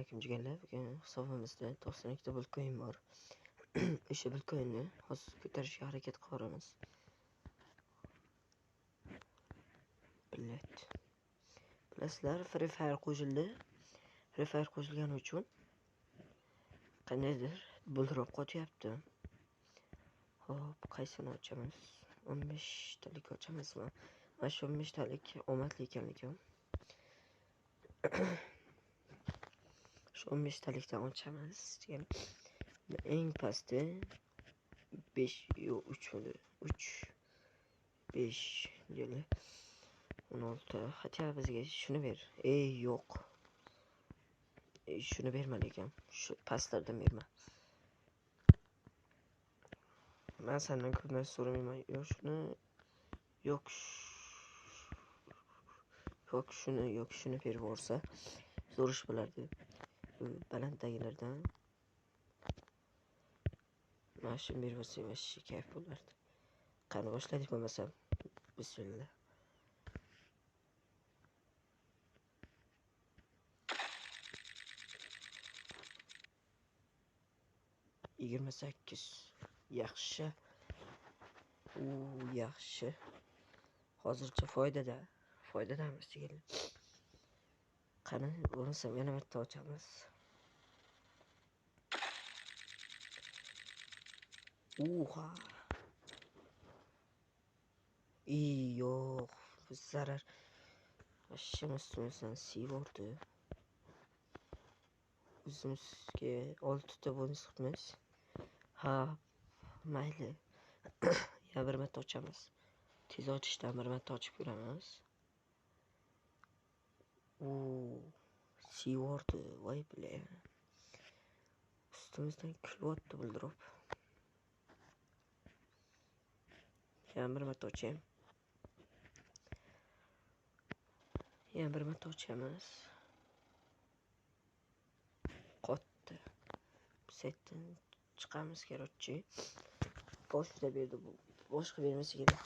alaykum jigarlar. Bugun hisobimizda 92 ta bitcoin bor. O'sha bitcoinni hozir ko'tarishga harakat qilamiz. Billet. Bilasizlar, Free Fire qo'shildi. Free Fire qo'shilgani uchun qandaydir buldirib qotyapti. Xo'p, qaysini ochamiz? 15 talik ochamizmi? Mana shu 15 talik omadli ekanligi. Shu 15 talikdan ochamiz. Degan eng pasti 5 yo'q 3 bo'ldi. 3 5 deyli. 16. Hatto bizga shuni ber. Ey yo'q. Shuni berma lekin. Shu pastlardan berma. Men sendan ko'p narsa so'ramayman. Yo'q shuni, yo'q yo'q shuni, yo'q shuni berib yuborsa zo'r ish bo'lardi. Balanddagilardan mana shuni berib yuborsa вообще kayf bo'lardi. Qani boshladik bo'lmasam. Bismillah. 28. Yaxshi. U yaxshi. Hozircha foydada. Foydadamiz deganlar. Qani, bo'lmasam yana bitta ochamiz. Uha. Yo'q, bu zarar. Vashim ustimizdan siyvordi. O'zimizga 6 ta bonus qilamiz. Ha, mayli. Yana bir marta ochamiz. Tez ochishdan bir marta ochib ko'ramiz. U siyvordi, voy bile. Ustimizdan kulyapti bildirib. Yana bir marta ochayim. Yana bir marta ochamiz. Qotdi. Setdan chiqamiz, короче. Boshida berdi bu. Boshqa bermasa kerak.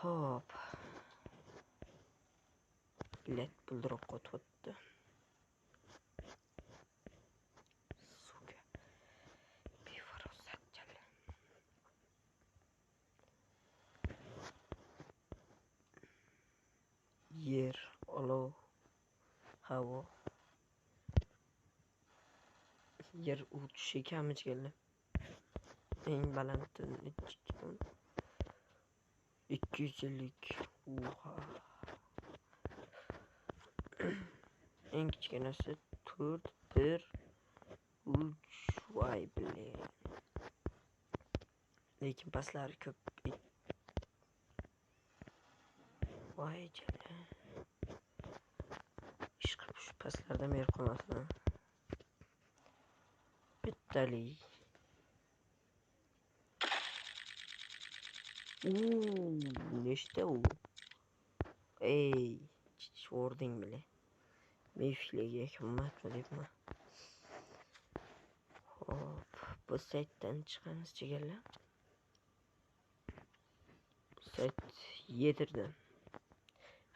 Hop. Bilet bildirib qotyapti. Suka. Befarosat jala. Yer, olov, havo. Yer uchishi ekanmi jigarlar? Eng balanddan 250. Oha. Eng kichkinasi 4 1 3. Voy bile. Lekin pastlari ko'p. Voy jala. Ish qilib shu pastlardan berib qolmasin. Bittalik. Nechta u? Ey, chichvording bile. Mifligi qimmatmi debman. Xo'p, bu saytdan chiqamiz jigarlar. Bu sayt yedirdi.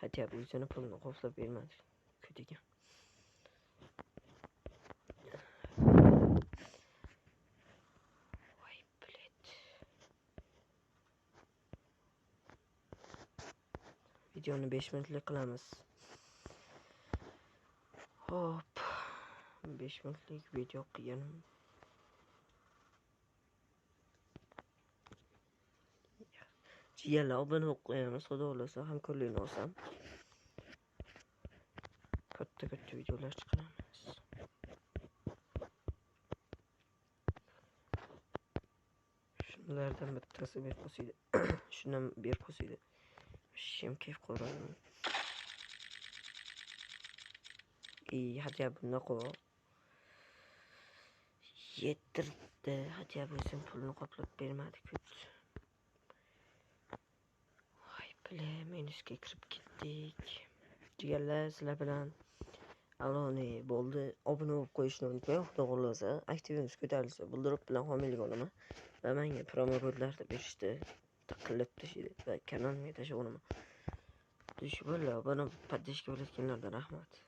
Hatto o'zini pulini qoplab bermadi. Ko'p ekan. Voy, bilet. Videoni 5 minutlik qilamiz. Hop, 5 minutlik video qilganim. Jigarlar, obuna bo'lib qo'yamiz, xudo xohlasa hamkorlikni olsam. Katta-katta videolar chiqaramiz. Shunlardan bittasi berib qo'ysa. Shundan berib qo'ysa. Shim kayf qo'radim. Hatto bunaqa yettirdi. Hatto o'zim pulni qoplab bermadi ko'p. Voy bile, minusga kirib ketdik. Jigarlar, sizlar bilan aloni bo'ldi. Obuna bo'lib qo'yishni unutmang. Xudo xohlasa, aktivimiz ko'tarilsa, bildirib bilan homiylik olaman va menga promo kodlarni berishdi. Taqillab tashlaydi va kanalimga tashlab olaman. Dushmanlar, buni поддержка qilayotganlardan rahmat.